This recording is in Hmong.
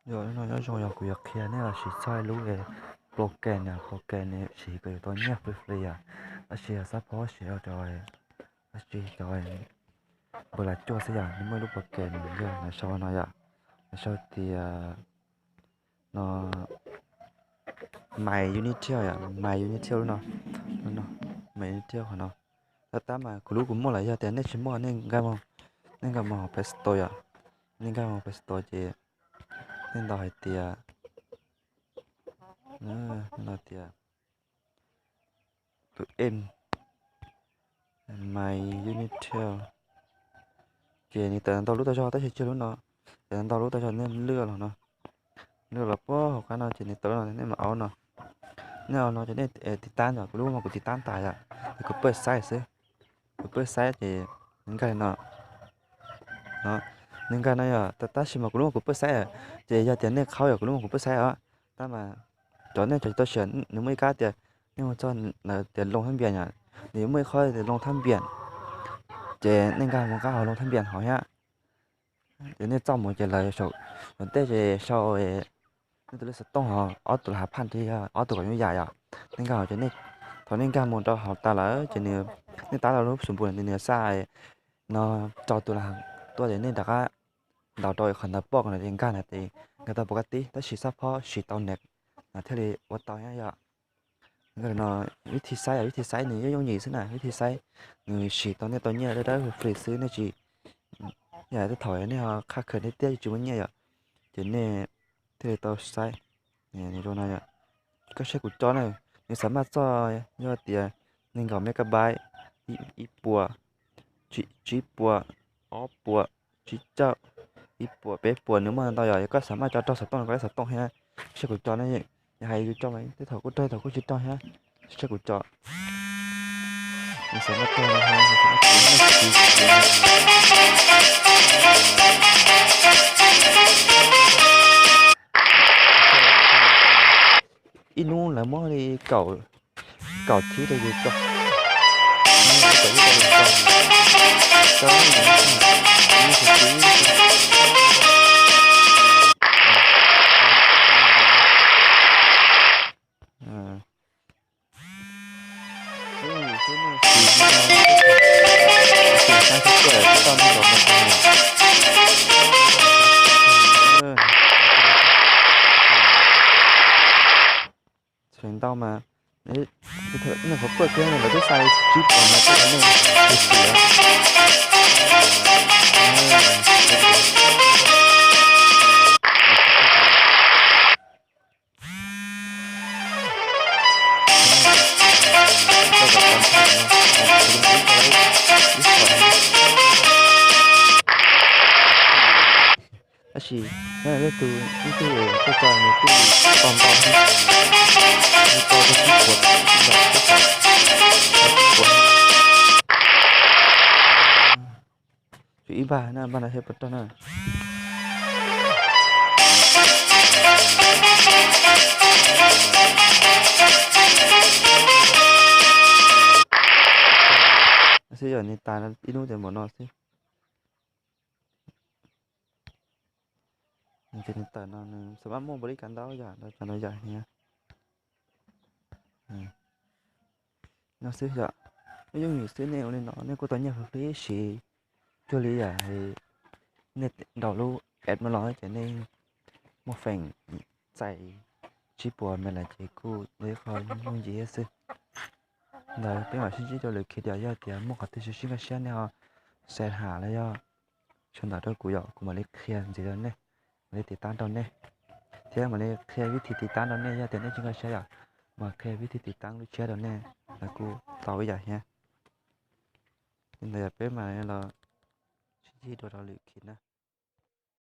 Yog lub no nyob zoo yog kuv yuav qhia nej los sis txog ib lub program, program no siv kom yus tau nyiaj free free yom. Tab sis yog xab phob siv rau cov, tab sis cov npawg Lav Cuaj xwb yom. Nws muaj ib lub program nws yog, nws sau no yom, nws sau tias no, My Unity yom, My Unity lub no, lub no, My Unity qhov no. Tab tab mas kuv lub kuv muaj lawm, yog tias nej tsis muaj nej nkag mus, nej nkag mus hauv Play Store yom, nej nkag mus Play Store ces nej ntaus hais tias, nej ntaus tias tus em My Unity, ces nws tawm ntau lub tag zog tab sis tsis yog lub no, tawm ntau lub tag zog, nej lwj los no, lwj los puag hauv qab no ces nws tawm lub no, nej mam au no, nej au no ces nej tiv tab yom, kuv lub mas kuv tiv tab tas yom, ces kuv pawj xaib xwb, kuv pawj xaib ces nws nkag li no, nws nkag no yom, tab tab sis mas kuv lub mas kuv pawj xaib, ces yog tias nej qhaub yom, kuv lub mas kuv pawj xaib os, tab mas cov nej cov tsis tau siv nws muaj ib kab tias nej mus txog tias loo thab npias yom, nws yuav muaj ib qhov tias loo thab npias, ces nej nkag mus nqa hauv loo thab npias hauv thiab. Ces nej txoj mus ces lawv, ua ntej ces sau nej tus lej xov tooj, ob tug las hav phaj thiab ob tug kom nyuj yam yom. Nej nkag hauv ces, thaum nej nkag mus rau hauv tas lawm ces nws, nej tab rau lub xu npu nws xa no rau tus las tuaj ces nej rov qab ntaus rau qhov ntawd poj no ces nkag na ces nkag tau pov ka tib, tab sis xab phob siv tau nws thiaj li ua tau thiab yom. No, vib thib xaib, vib thib xaib nws yooj yooj yim xwb na, vib thib xaib nws siv tau nej tau nyiaj dawb dawb free xwb, nej tsis, yam tej thaum nej ho qhaj khaws nej tiab tsis muaj nyiaj yom, ces nej thiaj li tau xaib. Zoo no, koj saib kuv cov na, nws xam maj txog yog tias nees nkaum megabyte, ib puas, tsib puas, ob puas, tsib caug, ib puas, peb puas, nws muaj ntau yom. Yog koj xam maj cov raug xov tooj no koj raug xov tooj thiab, saib kuv cov na, yog hais yus cov mas tej thaum kuj raug, tej thaum kuj tsis raug thiab, saib kuv cov. Ib hnub lawv muab li kaum, kaum thib rau yus tso. Txheem ntau mas, nej qhov paj kiag lawv twb xa tsib puas mas tej nej twb xim. Tab sis nyob ntawm leej twg, leej twg koj tso nws kuj tau ntau thiab, nws tau rau tsib puas, tsib puas, tsib puas. Tshuav ib npag na, npag no seb puas raug na. Xwb yog nws tas ib hnub tias npaum no xwb. Ces nws tawm no nws xam maj muaj npaum li kav ntau yam ntau cov ntau yam thiab. No xwb yom, yooj yim xwb, nej ua li no nej kuj tau nyiaj fwv fwv siv cuag li yam nej ntaus lub app no los ces nej muaj feem txais tsib puas me lawm ces kuj ua ib qho yooj yim thiab xwb. Ntawd peb mam sib ntsib rau lwm khiv tias yog tias muaj qhov twg sib sib nkag siab nej ho share tham los yog sau ntawv rau kuv yom, kuv mam li qhia ntxiv rau nej, mam li tiv tab rau nej, thiab mam li qhia vib thib tiv tab rau nej, yog tias nej tsis nkag siab yom, mam qhia vib thib tiv tab lub tshiab rau nej, lawv kuj tau ib yam thiab. Li ntawd yog peb mam los sib ntsib dua rau lwm khiv na.